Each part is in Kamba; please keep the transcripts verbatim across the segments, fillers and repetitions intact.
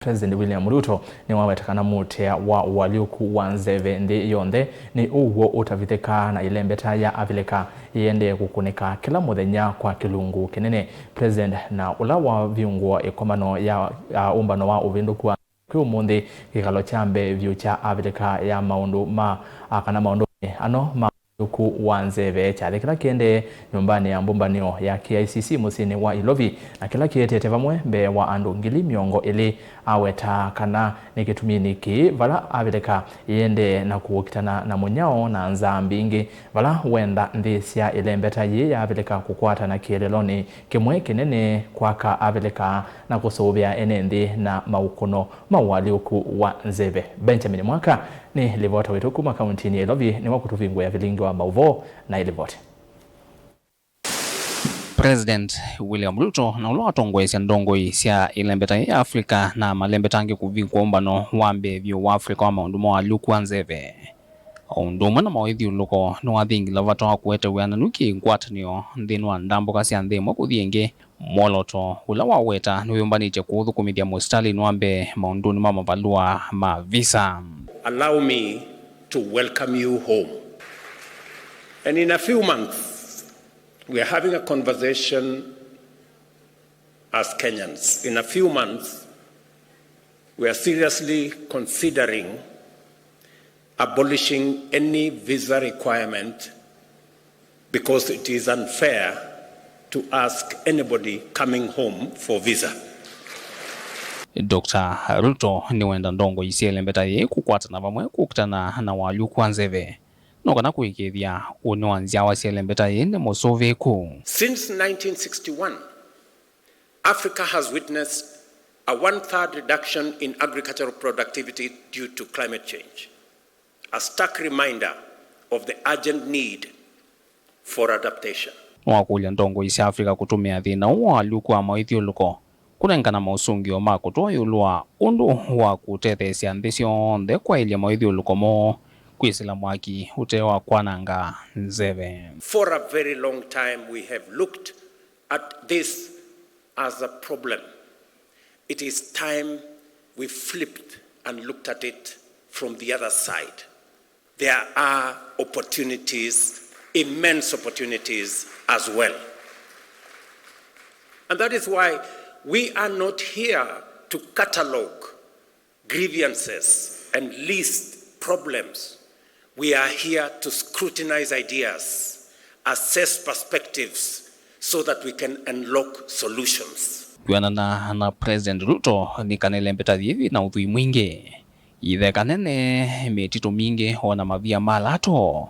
President William Ruto nĩwaweta kana mũtea wa ũalyũku wa nzeve nthĩ yonthe nĩ ũw'o ũtavithĩkaa, na ĩlembeta ya Avilika yĩendee kũkũnĩka kĩla mũthenya kwa kĩlungu kĩnene. President na ũla waviungũa ĩkomano ya, ya ũmbano wa ũvĩndũku wa kwĩ ũmũnthĩ kĩkalo kya mbee vyũ kya Avilika ya maũndũ ma, a, kana maũndũ ano ma ũalyũku wa nzeve, kyathĩ kĩla kĩendee nyũmbanĩ ya mbũmbanĩo ya K I C C mũsyĩnĩ wa Ilovi, na kĩla kĩetete vamwe mbee wa andũ ngili mĩongo ĩlĩ, aweta kana nĩ kĩtuminĩ kĩĩ vala Avilika yĩendee na kũkitana na mũnyao na nzaa mbingĩ, vala wenda nthĩ sya ĩlembeta yĩĩ ya Avilika kũkwatana kĩeleelonĩ kĩmwe kĩnene, kwaka Avilika na kũsũvĩa ene nthĩ na maũkũno ma ũalyũku wa nzeve. Benjamin Mwaka nĩ livota witũ kuma kauntinĩ ya Ilovi nĩwakũtũvingũĩa vilingi wa maũvoo na ĩlivoti. President William Ruto na ũla watongoesya ndongoi sya ĩlembeta ya Africa na malembeta angĩ kũvingũa ũmbano wa mbee vyũ wa Africa wa maũndũ ma ũalyũku wa nzeve, o ũndũ ũmwe na maũĩthyũlũko, nĩwathingila vata wa kũete wĩananu kĩ ngwatanĩo nthĩnĩ wa ndambũka sya nthĩ ĩmwe kũthi ĩngĩ, mwolooto ũla waweta nĩwĩũmbanĩtye kũũthũkũmĩthya mũsitalĩnĩ wa mbee maũndũnĩ ma mavalũa ma visa. Allow me to welcome you home. And in a few months, we are having a conversation as Kenyans. In a few months, we are seriously considering abolishing any visa requirement because it is unfair to ask anybody coming home for visa. Doctor Ruto nĩwenda ndongoi sya ĩlembeta yĩĩ kũkwatana vamwe kũkitana na ũalyũku wa nzeve, no kana kũĩkĩĩthya ũnĩ wa nzyawa sya ĩlembeta yĩĩ nĩ mũsũvĩĩku. Since nineteen sixty-one, Africa has witnessed a one-third reduction in agricultural productivity due to climate change, a stark reminder of the urgent need for adaptation. Nĩwakũlya ndongoi sya Africa kũtũmĩa thĩna ũũ wa ũalyũku wa maũĩthyũlũko kũnengana maũsũngĩo ma kũtũa ĩũlũ wa ũndũ wa kũtetheesya nthĩ syonthe kwaĩlya maũĩthyũlũko moo kwĩsĩla mwaki ũte wa kwananga nzeve. For a very long time we have looked at this as a problem. It is time we flipped and looked at it from the other side. There are opportunities, immense opportunities as well. And that is why we are not here to catalogue grievances and list problems. We are here to scrutinize ideas, assess perspectives, so that we can unlock solutions. Kwĩanana na President Ruto, nĩ kana ĩlembeta yĩĩ yĩ na ũthwii mwingĩ, itheka nene, mĩtitũ mingĩ, o na mavia ma lato,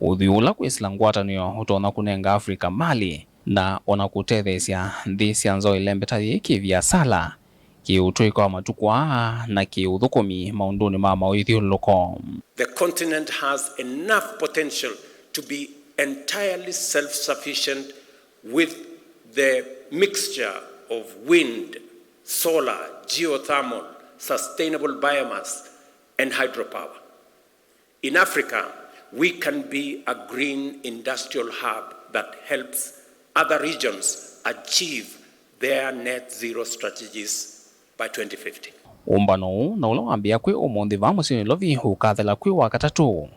ũthwii ũla kwĩsĩla ngwatanĩo ũtonya kũnenga Africa malĩ, na o na kũtetheesya nthĩ sya nza wa ĩlembeta yĩĩ kĩ-viasala, kĩ-ũtũĩka wa matukũ aa, na kĩ-ũthũkũmi maũndũnĩ ma maũĩthyũlũlũko. The continent has enough potential to be entirely self-sufficient with the mixture of wind, solar, geothermal, sustainable biomass, and hydropower. In Africa, we can be a green industrial hub that helps other regions achieve their net zero strategies by twenty fifty. Ũmbano ũũ, na ũla wambĩĩa kwĩ ũmũnthĩ vaa mũsyĩ Nairobi, ũkathela kwĩ wa katatũ,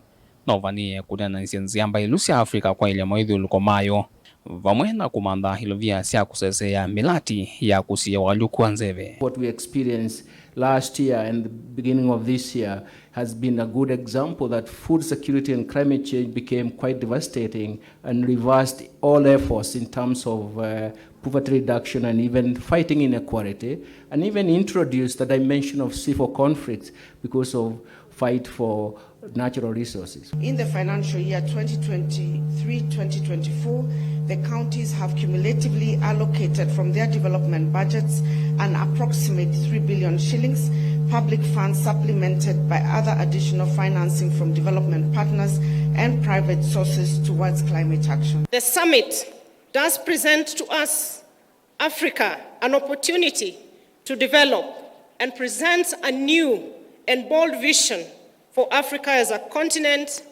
na ũvanĩĩe kũneenanĩsya nzĩa mbaĩlu sya Africa kwaĩlya maũĩthyũlũko mayo, vamwe na kũmantha ilovia sya kũseseea mĩlati ya kũsiĩĩa ũalyũku wa nzeve. What we experienced last year and the beginning of this year has been a good example that food security and climate change became quite devastating and reversed all efforts in terms of, uh, poverty reduction and even fighting inequality, and even introduced the dimension of civil conflicts because of fight for natural resources. In the financial year twenty twenty-three twenty twenty-four, the counties have cumulatively allocated from their development budgets an approximate three billion shillings, public funds supplemented by other additional financing from development partners and private sources towards climate action. The summit does present to us Africa an opportunity to develop and presents a new and bold vision for Africa as a continent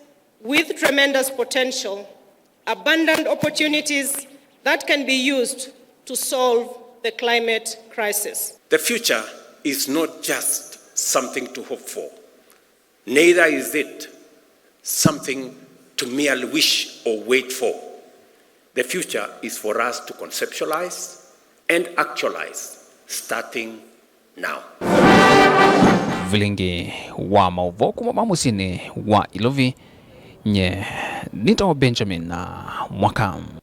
with tremendous potential, abundant opportunities that can be used to solve the climate crisis. The future is not just something to hope for, neither is it something to merely wish or wait for. The future is for us to conceptualize and actualize starting now. Vilingi wa maũvoo kuma va mũsyĩnĩ wa Ilovi, nye nĩtawa Benjamin Mwaka.